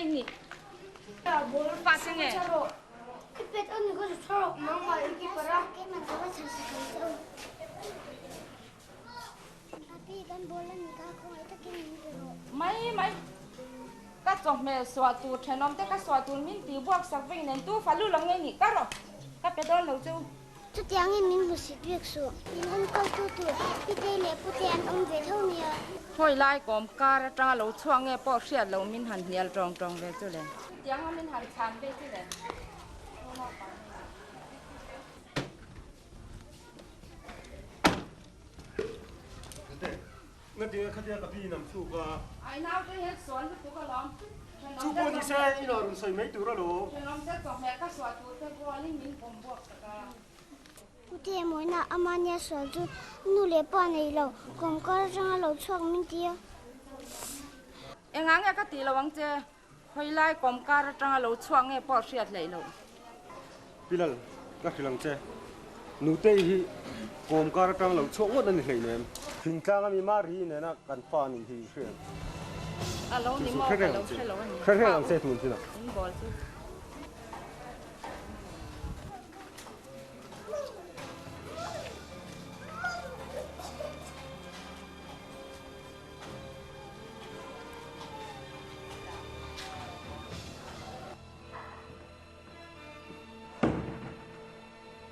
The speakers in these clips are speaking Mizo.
ni? Pa te nge? Mai mai. Ka chawhmeh suah tur thenawm te ka suah tur min tih buak sak vek nen tu fa lu lo nge nih ka rawh ka pe dawn lo chu. Chutiangin min hmusit bik suh. Min enkawl tu tur Pite leh Pute an awm ve tho nia. Hawi lai kawm kar atanga lo chhuak nge pawh hriat lo min han hnial tawng tawng ve chu le. Chutianga min han chhan ve chu le. Ngatinge khatia ka pi nam chhuk a. Ai naute hian sual lutuk alawm. Chu pawh ni se inah rawn sawi mai tur alawm. Thenawmte chawhmeh ka suah tur te rualin min pawm buak tak a. Pute mawina amania sual chu nu leh pa nei lo kawmkar atanga lo chhuak min ti a. Engah nge ka tih lo ang che? Khawilai kawmkar atanga lo chhuak nge pawh hriat hleih loh. Pilal, ka hrilh ang che. Nutei hi kawmkar atang lo chhuak ngawt a ni hleinem. Thingtlang ami Mari nena kan fa nih hi i hria em? A lo ni maw? Ka lo hre lo a ni. Hre reng ang che tun chinah. In bawl chu.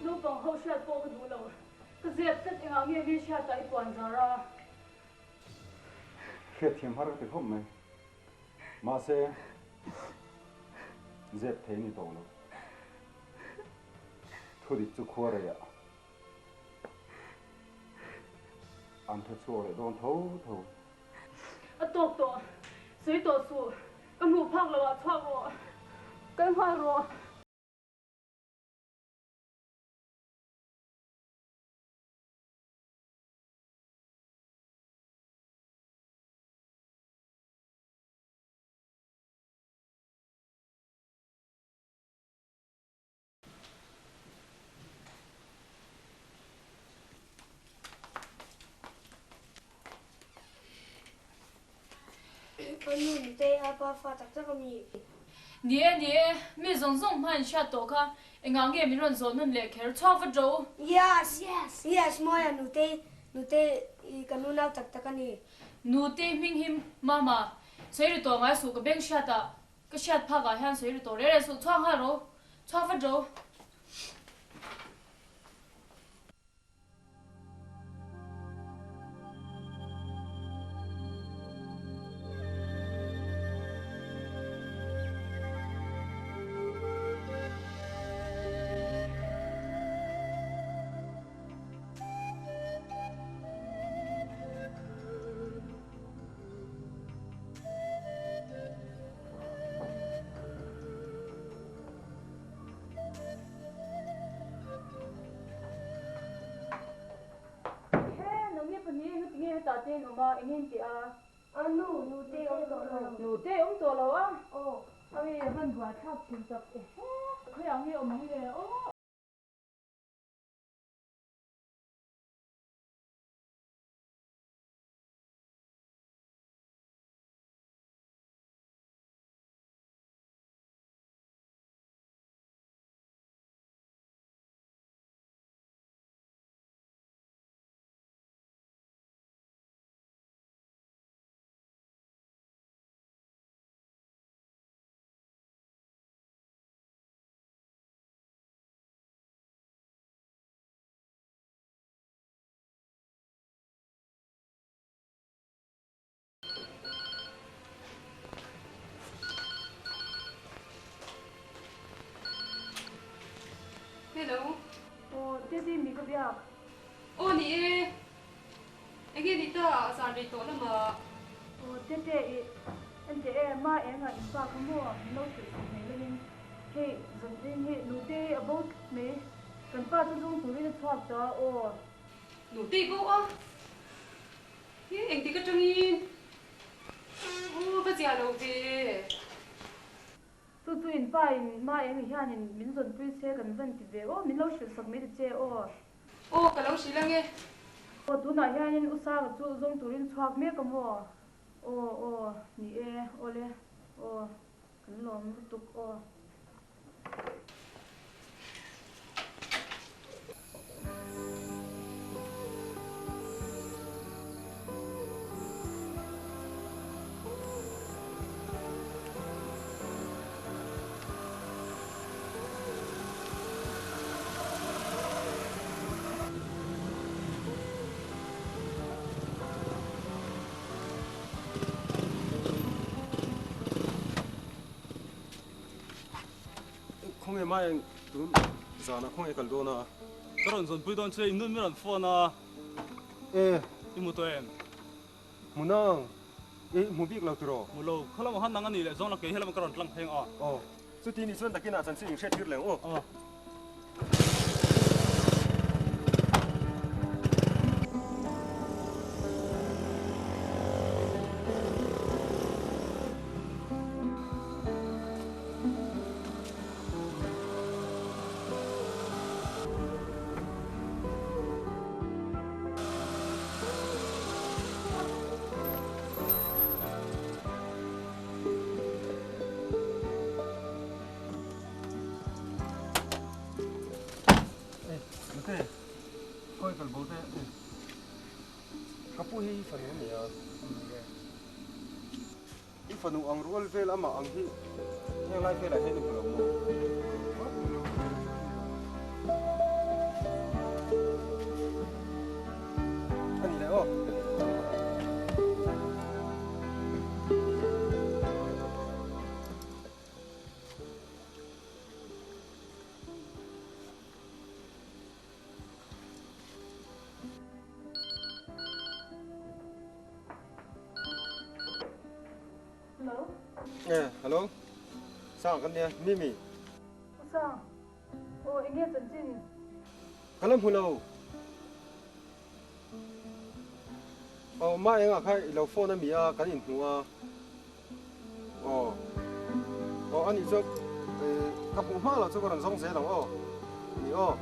Naupang ho hriat pawh ka duh lo. Ka zep tlat engah nge mi hriatah i puan zar a? Hriatthiam har ka ti khawp mai. Mahse, zep thei ni tawh lo. Thudik chu khua reiah. An hre chhuak leh dawn tho tho. A tawk tawh, sawi tawh suh, ka hmuh phak lo ah chhuak rawh, kal nghal rawh. Ka nu nute a pa fa tak tak a mi. Ni e, ni e, mi zawng zawng hma in hriat tawh kha engah nge min rawn zawh nun leh kher chhuak vat ro. Yes, yes, Mawia nute, nute i ka nu nau tak tak a ni. Nute hming hi mama, sawi ri tawh ngai suh ka beng hriat ah Ka hriat phak ah hian sawi ri tawh reh reh suh, chhuak nghal ro, chhuak vat ro. He nangni pahnih hi tinge hetah te in awm a, eng in tih a? A nu, nute awm tawh lo. Nute awm tawh lo a? Aw, awi a van buaithlak thin tak e he. Khawiah nge awm ang le aw. Hello. Aw, Teddy mi ka biak. Aw ni e. Enge ni ta zan rei tawh lamah. Aw Tete i en teh e, ma eng ah in pa kha maw min lo hrilh sak mai lovin hei zan in hi nute hi a bo tlat mai kan pa chu zawng turin a chhuak ta aw. Nute i bo a. Hi engtik atangin aw ka chiah lo ve. Chu chu in pa in ma eng hianin min zawnpui se kan van ti ve aw min lo hrilh sak mai ta che aw. Aw ka lo hrilh ange. Aw tunah hianin u Sara chu zawng turin chhuak mek a maw? Aw aw ni e awle aw. Kan lawm lutuk aw. Khawnge mai ang tun zanah khawnge kal dawn a? Ka rawn zawnpui dawn che, innun min rawn phone a. E. I hmu tawh em? Hmu nang. I hmu bik lo tiraw? Hmu lo. Khaw lamah khan nang a nih leh zawng la kei helamah ka rawn tlang pheng a. Aw. Chuti nih chuan takinah chanchin inhriat tir leh ang aw. Aw. Nute, khawi kal bo te ka pu hi i fanu a ni a, i fanu ang rual vel amah ang hi heng lai velah hian i hmu lo maw? A ni leh aw. Hello. Eh, hello. Sang kan nia, Mimi. U Sang. Aw, enge chanchin? Ka la hmu lo. Aw, mah engah kha i lo phone a mi a, kan inhmu a. Aw, aw a nih chu ka hmuh hma loh chu ka rawn zawng zel ang aw, ni aw.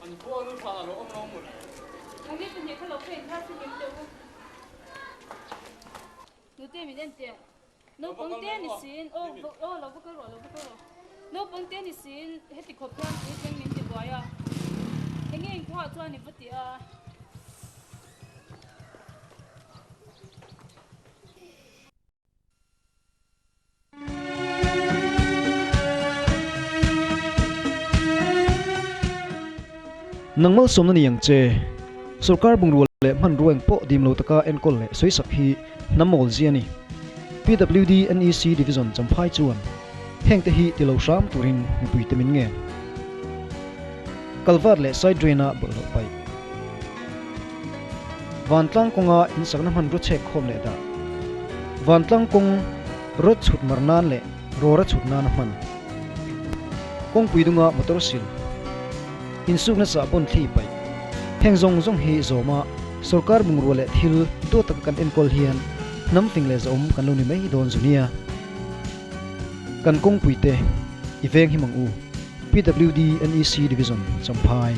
An khua nu thlan a lo awm lo maw le? Nangni pahnih kha lo phei thar fihlim teh u. Nute min en teh. Naupang te ni siin aw aw lo va kal rawh lo va kal rawh. Naupang te ni siin heti khawp hian puitling min ti buai a. Enge inkhuaah chuan i va ti a. Nang malsawmna ni ang che. Sorkar bungrua leh hmanrua eng pawh dim lo taka enkawl leh sawisak hi hnam mawl zia a ni. PWD NEC Division Champhai chuan hengte hi ti lo hram turin mipuite min ngen. Kalvat leh side drain a bawlhhlawh paih. Vantlang kawnga insakna hmanrua chhek khawm leh dah. Vantlang kawng rawt chhut mar nan leh rawra chhut nana hman. Kawngpui dunga motor sil. Insukna sahbawn thli paih. Heng zawng zawng hi zawma sorkar bungrua leh thil duat taka kan enkawl hian hnam fing leh zahawm kan lo ni mai dawn zu nia. Kan kawngpuite i veng him ang u. PWD NEC Division, Champhai.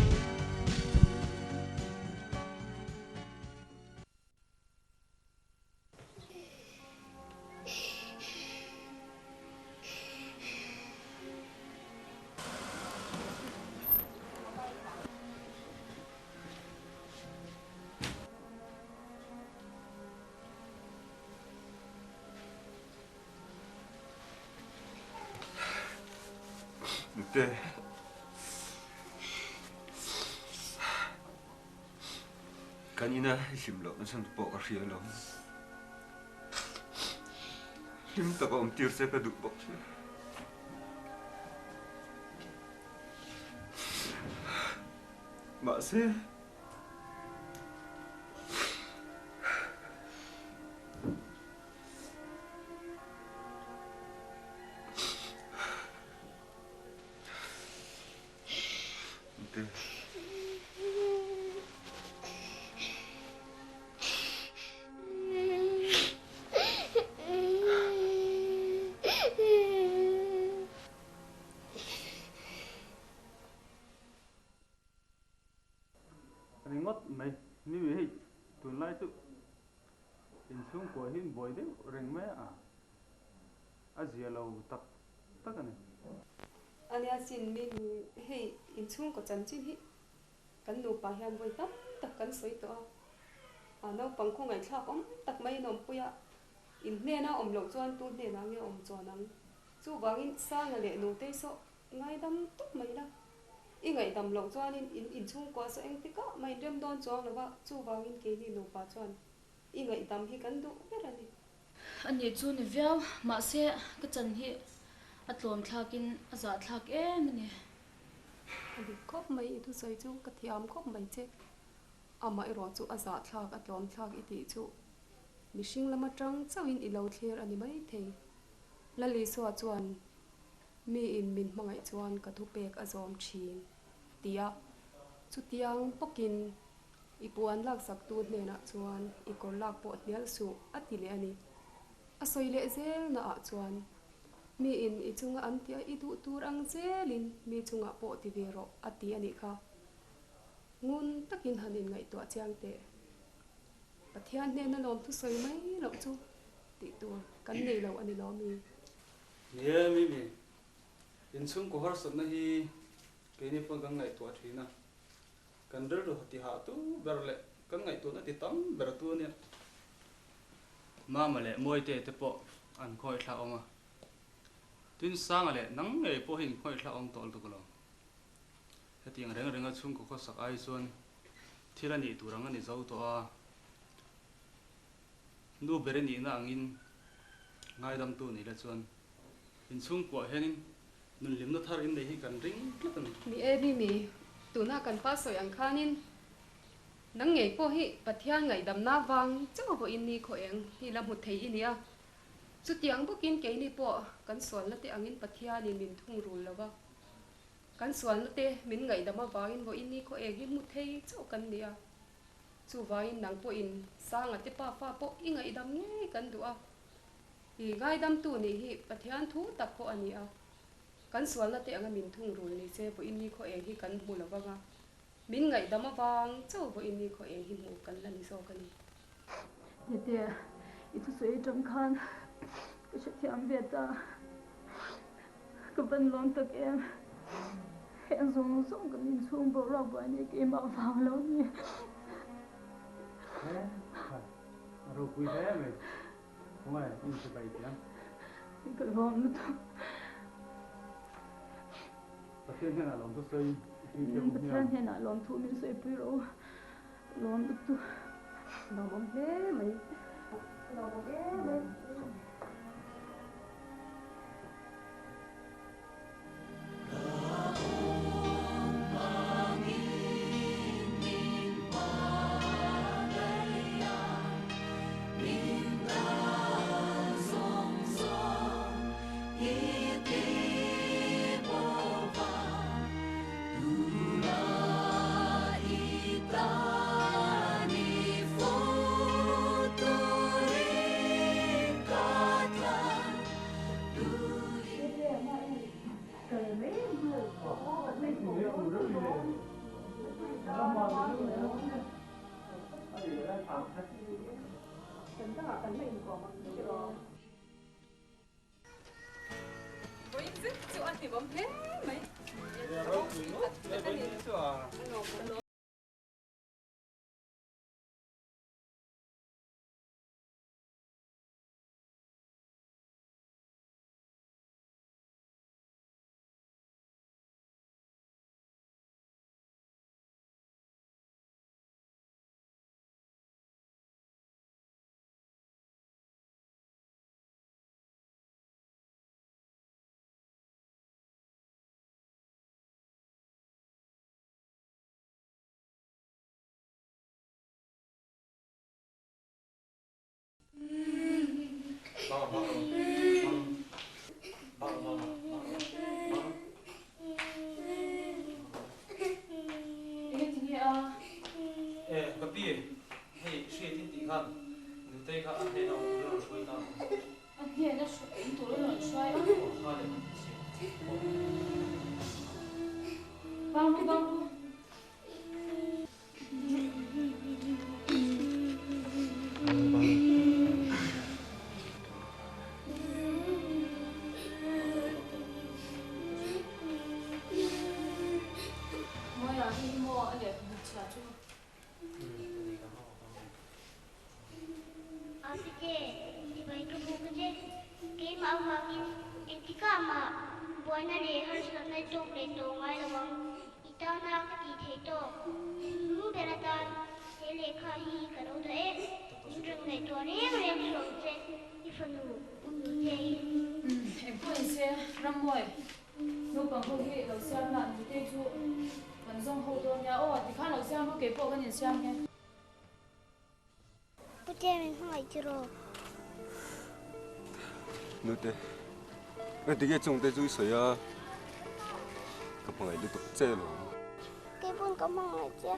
Nute. Kan ina i hlim loh na chhan pawh ka hria lo. Hlim taka awm tir che ka duh bawk che. Mahse. Ringawt mai ni mi hei tunlai chu inchhungkua hi in buai deuh reng mai a, a zia lo tak tak a ni. Ania sin mi hei inchhungkaw chanchin hi kan nupa hian vawi tam tak kan sawi tawh a, a naupang khawngaihthlak awm tak mai in awmpui a, in hnena awm loh chuan tu hnenah nge awm chuan ang? Chuvangin Sanga leh Nutei saw Ngaidam tawp mai la. I ngaihdam loh chuanin in inchhungkua saw engtikah mah inrem dawn chuang lo va, chuvangin keini nupa chuan i ngaihdam hi kan duh ber a ni. A nih chu ni viau, mahse ka chan hi a tlawm thlakin a zah thlak em a ni. A dik khawp mai, i thusawi chu ka thiam khawp mai che. Amaherawh chu a zah thlak, a tlawm thlak i tih chu mihring lam atang chauhin i lo thlir a ni maithei. Lalisua chuan Miin min hmangaih chuan ka thupek a zawm thin, ti a. Chutiang bawkin i puan laksaktu hnenah chuan i kawr lak pawh hnial suh, a ti leh a ni. A sawi leh zelnaah chuan, Miin i chunga an tia i duh tur ang zelin mi chungah pawh ti ve rawh, a ti a nih kha. Ngun takin han inngaihtuah chiang teh. Pathian hnena lawmthu sawi mai loh chu tih tur kan nei lo a ni lo mi? Ni e, Mimi. Inchhungkaw harsatna hi keini pawn kan ngaihtuah thin a, kan rilru ti hah tu ber leh kan ngaihtuahna ti tam ber tu ania. Mama leh Mawite te pawh an khawihthla awm a, tin Sanga leh nang ngei pawh hi in khawihthla awm tawh lutuk lo. Hetiang reng renga chhungkaw khawsak ai chuan thil a nih tur ang a ni zo tawh a. Nu ber i nihna angin ngaidamtu ni la chuan inchhungkuah hianin nunhlimna thar innei hi kan ring tlat a ni. Ni e Mimi, tuna kan pa sawi ang khanin nang ngei pawh hi Pathian ngaihdamna vang chauh vawiin ni khaw eng hi la hmu thei i nia. Chutiang bawkin keini pawh kan sualna te angin Pathianin min thungrul lo va, kan sualna te min ngaihdam avangin vawiin ni khaw eng hi hmu thei chauh kan nia. Chuvangin nang pawhin Sanga te pa fa pawh i ngaihdam ngei kan duh a. I ngaidamtu nih hi Pathian thu tak pawh a ni a. Kan sualna te anga min thung rul ni se vawiin ni khaw eng hi kan hmu lo vang a. Min ngaihdam avang chauh vawiin ni khaw eng hi hmuh kan la ni zawk a ni. Tete, i thusawi atang khan ka hrethiam ve ta. Ka van lawm tak em. Heng zawng zawng kan inchhung boruak buai nei keimah vang lo ni. He khai, a ropui hle mai. Khawngaih in chibai thiam. Ka lawm lutuk. Pathian hnenah lawmthu sawi i tui thiam awm Pathian hnenah lawmthu min sawipui rawh u. Ka lawm lutuk. Lawmawm hle mai. Lawmawm em mai. Ka pi, hei hriat in tih khan Nutei kha a hnena awm turin a rawn hruai ta a. A hnena awm turin a rawn hruai a. Aw kha le, si. Bangru, bangru. Mawia hi maw a lehkhabu chhia chu? Asite, sipai ka buk a che. Keimah avangin engtikah mah buaina leh harsatna i tawk leh tawh ngai lo ang. I tana ka tih theih tawk. Hnu ber atan he lehkha hi ka lo dah e. Min rawn ngaihtuah reng reng suh ang che, i fanu Nute i. Engpawh in se, Rammawi, naupang ho hi lo siam la, Nute chu kan zawng ho dawn nia aw, tikhan lo siam ru, keipawh kan insiam nge. Pute min hmangaih ti rawh. Nute, engti nge chungte chu i sawi a? Ka hmangaih lutuk che lo. Kei pawn ka hmangaih che a,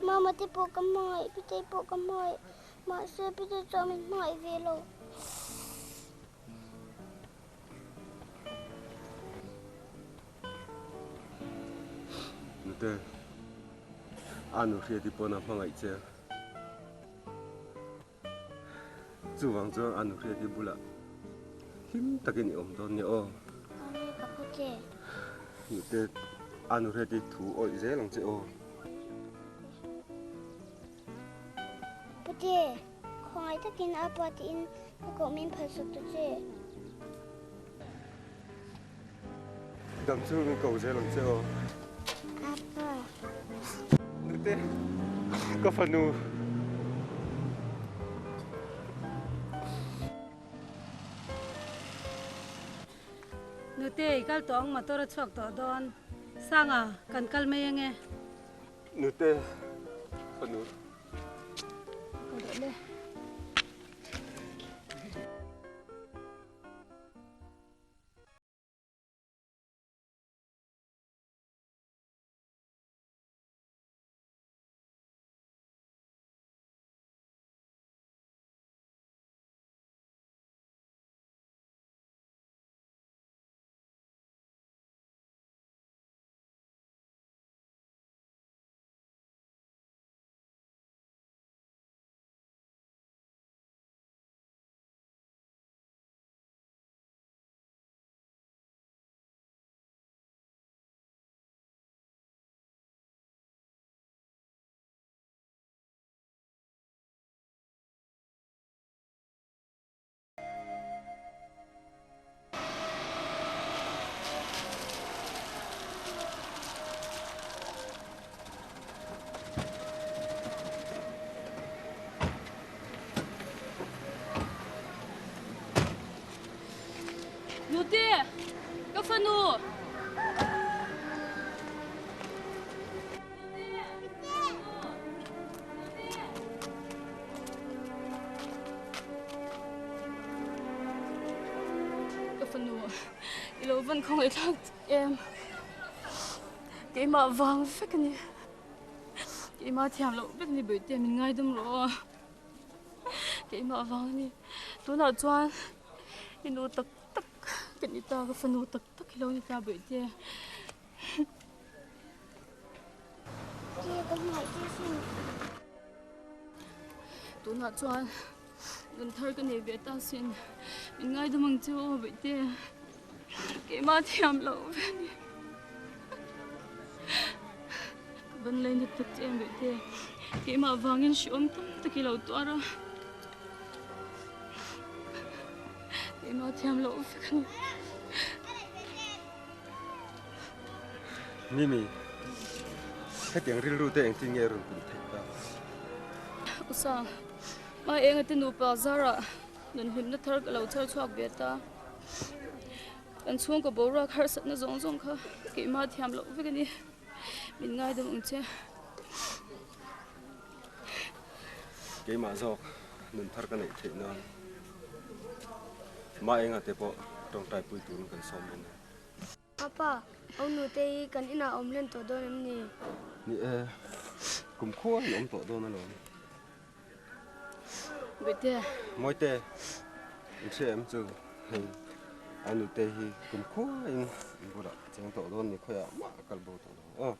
mama te pawh ka hmangaih, pitei pawh ka hmangaih, mahse pitei chuan min hmangaih ve lo. Nute, a nu hriati pawn a hmangaih che a. Chuvang chuan a nu hriati bulah hlim takin i awm dawn nia aw. Awle ka pu che. Nute, a nu hriati thu awih zel ang che aw. Pute, khawngaih takin a pa tiin ka koh min phalsak ta che. Dam chu min ko zel ang che aw. Apa. Nute, ka fanu. Nute, i kal tawh ang motor a chhuak tawh dawn. Sanga, kan kal mai ange. Nute, fanu. Ka duh le. fanu! Ka fanu, i lo van khawngaih thlak em? Keimah vang vek a ni. Keimah thiam loh vek a ni Bawihte, min ngaidam rawh aw. Keimah vang a ni. Tunah chuan i nu tak tak ka ni ta, ka fanu tak tak hi lo ni ta Bawihte. Tunah chuan nun thar ka nei ve ta sin. Min ngaidam ang che aw Bawihte. Keimah thiam loh ve a ni. Ka ban lei nat tak che em Bawihte. Keimah vangin hrehawm tam tak i lo tuar a. Keimah thiam loh vek a ni. Mimi, hetiang rilru te engtin nge rawn pun theih ta? Usa, Mai enga te nupa zara nun hlimna thar ka lo chhar chhuak ve ta. Kan chhungkaw boruak harsatna zawng zawng kha keimah thiam loh vek a ni. Min ngaidam ang che. Keimah zawk nun thar ka neih theih nan Mai enga te pawh tawngtai pui turin kan sawm reng a. Papa, au nute hi kan inah awm hlen tawh dawn em ni? Ni e, kum khua in awm tawh dawn alawm. Mawite. Mawite, in hria em chu hei au nute hi kum khua in in bulah cheng tawh dawn ni khawiah mah a kal bo tawh lo aw.